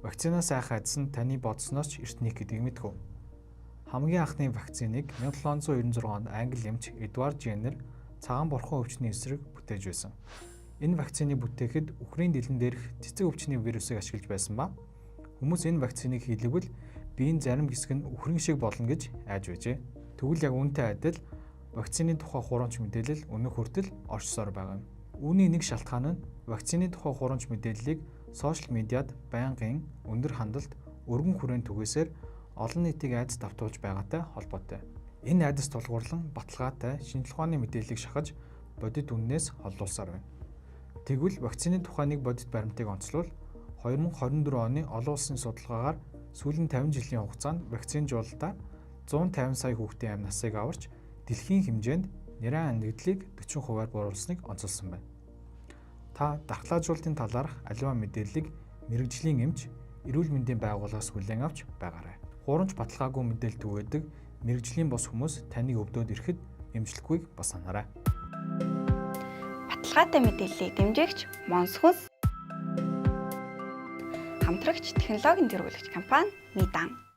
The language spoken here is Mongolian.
Вакцинаас айх айдас нь таны бодсоноос ч эртнийх гэдгийг мэдэх үү? Хамгийн анхны вакциныг 1796 онд англи эмч Эдвард Женнер цагаан борхон өвчний эсрэг бүтээж байсан. Энэ вакциныг бүтээхэд үхрийн дэлэн дээрх цэцэг өвчний вирусыг ашиглаж байсан ба хүмүүс энэ вакциныг хийлгэвэл биеийн зарим хэсэг нь үхрийн шиг болно гэж айж байжээ. Тэгвэл яг үүнтэй адил вакцины тухай хурамч мэдээлэл өнөөх хүртэл оршсоор байгаа юм. Үүний нэг шалтгаан нь вакцины тухай хурамч мэдээллийг сошиал медиад байнгын өндөр хандалт, өргөн хүрээнд түгээсээр олон нийтийг айдас давтуулж байгаатай холбоотой. Энэ айдас тулгуурлан баталгаатай шинжлэх ухааны мэдээллийг шахаж бодит үнэнээс холдуулсаар байна. Тэгвэл вакцины тухай нэг бодит баримтыг онцлуул 2024 оны олон улсын судалгаагаар сүүлийн 50 жилийн хугацаанд вакцинжуулалтаар 150 сая хүүхдийн амь насыг аварч дэлхийн хэмжээнд нэрэн ангидлыг 40%-аар бууруулсныг онцолсон байна. Та дархлаажуулалтын талаарх аливаа мэдээллийг мэргэжлийн эмч, эрүүл мэндийн байгууллагаас хүлээн авч байгаарай. Хуурамч баталгаагүй мэдээлэл түгээдэг мэргэжлийн бус хүмүүс таныг өвдөөд ирэхэд эмчлэхгүйг бас санаарай. Баталгаатай мэдээллийг дэмжигч Монсхүнс хамтрагч технологийн тэргүүлэгч компани Мидан.